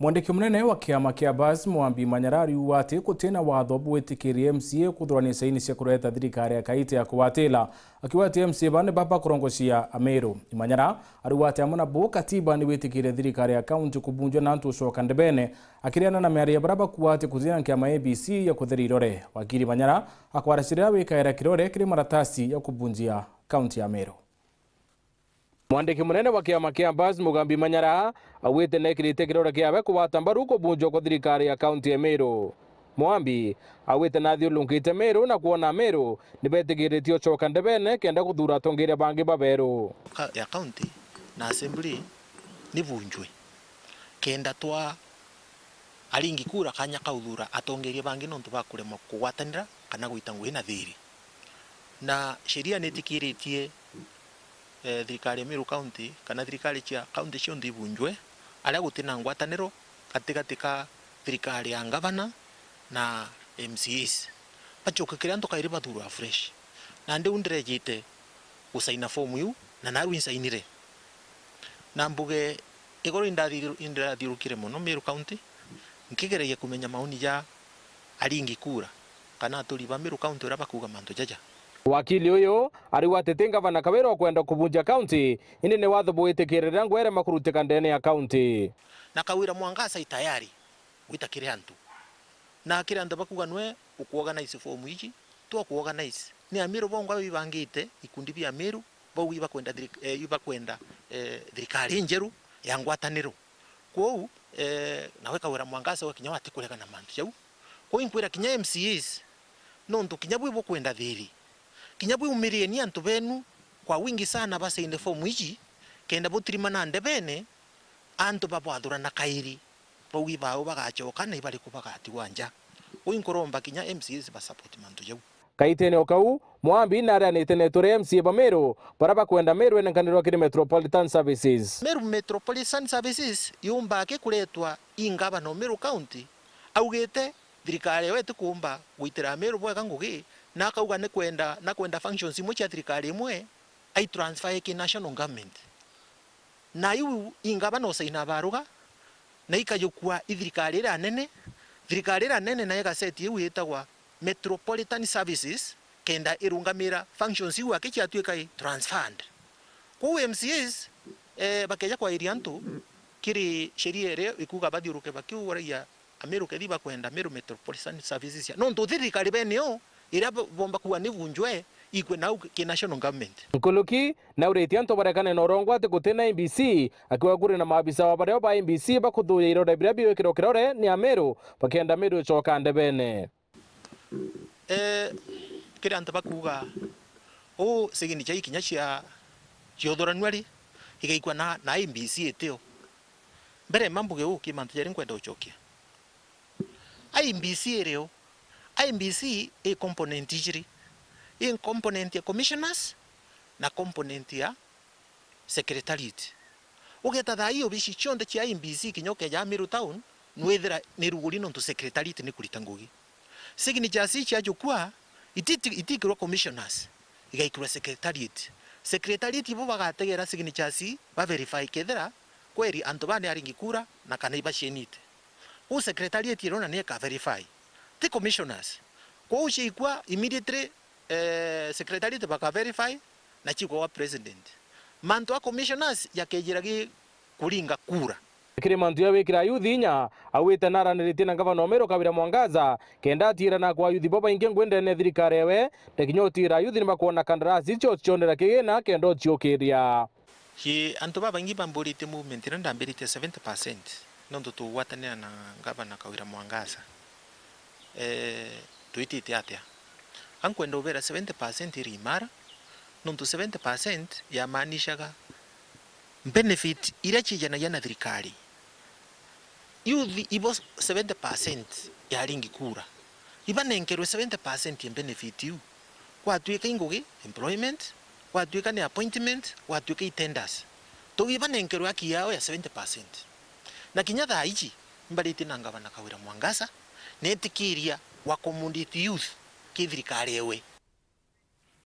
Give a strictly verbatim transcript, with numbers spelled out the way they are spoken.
Mwandiki munene wa kiama kia Bas, Mwambi Manyara, ariuga ati gutina watho bwitikirie M C A kuthurania saini cia kureta thirikari ya kaiti ya kugwatila, akiuga ati M C A ba ni baba kurongocia Ameru. Manyara ariuga ati amwe nabo katiba ni witikirie thirikari ya kaunti kubunjwa na antu gucoka ndebene, akiriana na miario ya baria bakuuga ati gutina nkiama A B C ya kutheria irore. Wakili Manyara akwaraciria wikaira kirore kiri maratasi ya kubunjia kaunti ya Meru. Mwandiki munene wa kiama kia Bas, Mugambi Manyara, augite nekirite kirore kiawe kugwata mbaru kubunjwa kwa thirikari ya kaunti ya Meru. Mwambi augite nathiurukite Meru na kwona Ameru ni betigiritie ucoka ndebene kenda kuthuura atongeria bangi baberu. Ka-, ya kaunti na assembly ni bunjwe kenda twa aringi kura kanya ka uthuura atongeria bangi nontu ba kuremwa kugwatanira kana gwita ngugi na thiiri. Na sheria nitikiritie, eh, thirikari ya Meru County kana thirikari cia kaunti cionthe ibunjwe, aria gutina ngwataniro gatigati ka thirikari ya ngavana na M C As. Bacoke kiri antu kairi bathuurwa fresh. Nandi u ndirejite gusaina fomu iu, na naarua insainire. Na mbuge, igoro indathiru-, indathiurukire mono Meru County, nkigeragia kumenya maoni ja aringi kura, kana aturi ba Meru County uria bakuuga mantu jaja. Wakili uyu ariuga ati ti ngavana Kawira ukwenda kubunjia kaunti, indi ni watho bwitikire riria ngwere makurutika ndene ya kaunti. Na Kawira Mwangaza i tayari gwita kiri antu. Na kiri antu bakuuga nwe ukuorganize fomu iji, twa kuorganize. Ni Ameru bongwa bibangite, ikundi bia Ameru, bau ibakwenda thirik-, eh, ibakwenda, eh, thirikari injeru ya ngwataniro. Kwou, eh, nawe Kawira Mwangaza we kinya watikurega na mantu jau. Kwou inkwira kinya M C As, nontu kinya bwi bukwenda thiiri, kinya bwi umirieni antu benu kwa wingi sana basaine fomu iji, kenda butirimana ndebene, antu babwathurana kairi, baugi baao bagacoka na ibariku bagatigwa nja. Uu inkuromba kinya M C As ba support mantu jau. Kaitene o kau, Mwambi nareanite na itwe ria M C A ba Meru, baria bakwenda Meru enenkanirwa kiri Metropolitan Services. Meru Metropolitan Services yumbaa ki kuretwa i ngavana o Meru County, augite thirikari yo itikuumba gwitira Meru bwega ngugi, na akauga ni kwenda, na kwenda functions imwe cia thirikari imwe, ai transfer ki national government. Na iu ingavana usaina baruga, na ikajukua i thirikari iria nene, thirikari iria nene nayo igaseti iu itagwa Metropolitan Services, kenda irungamira functions iu aki ciatuika i transferred. Kwou M C As, eh, bakeja kwairia antu kiri sheria iria ikuuga bathiuruke bakiuragia Ameru kethi bakwenda Meru Metropolitan Services ya. Nontu thirikari bene yo, iria bo-, bomba kuuga ni bunjwe, ikwe nau ki national government. Nkuluki nauritie antu barekane na urongwa ati guti na M B C, akiuga kuri na maabisa wa bario ba M B C bakuthuuya irore biria biwikirwo kirore ni Ameru, bakenda Meru icoka ndebene. Eh, kiri antu bakuuga, uu signature ikinya cia, ciuthuranua ri, igaikua na, na I E B C itio. Mbere mba mbuge uu, ki mantu jari nkwenda ucokia. I E B C iri u? I E B C i component ijiri. I component ya commissioners na component ya secretariat. Ugeta thaa ii obici cionthe cia I E B C kinya ukeja Meru Town, nwithira ni ruguri nontu secretariat ni kurita ngugi. Signatures ii ciajukua, ititi-, itikirwa commissioners, igaikirwa secretariat. Secretariat ibo bagategera signatures ii, ba verify kethira kweri antu baa ni aringi kura na kana ibacienite. Kwou secretariat iriona ni ika verify. Ti commissioners. Kwou ciaikua immediately, eh, secretariat baka verify na cikwa gwa president. Mantu a commissioners jakejira gi kuringa kura. Kiri mantu ya gwikira ayuthi inya, augite naraniritie na ngavana o Meru Kawira Mwangaza, kenda atiira na kwa ayuthi bo baingi ngui ndene ya thirikari ewe, na kinya utiira ayuthi ni bakwona kandarasi icio cionera kigina kenda uciukiria. Ki antu babaingi bamburitie movement iria ndambiritie seventy percent, nontu tugwatanira na ngavana Kawira Mwangaza. Eh, twitite atia? Ankwenda ubera seventy percent iri imara, nontu seventy percent yamaanishaga benefit iria cijanagia na thirikari. Youth ibo seventy percent ya ringi kura, ibanenkerwe seventy percent ya benefit iu. Gwatuika i ngugi, employment, gwatuika ni appointment, gwatuika i tenders. Tugi ibanenkerwe haki yao ya seventy percent. Na kinya thaa iji, mbaritie na ngavana Kawira Mwangaza, netikiria wa accommodate youth ki thirikari ewe.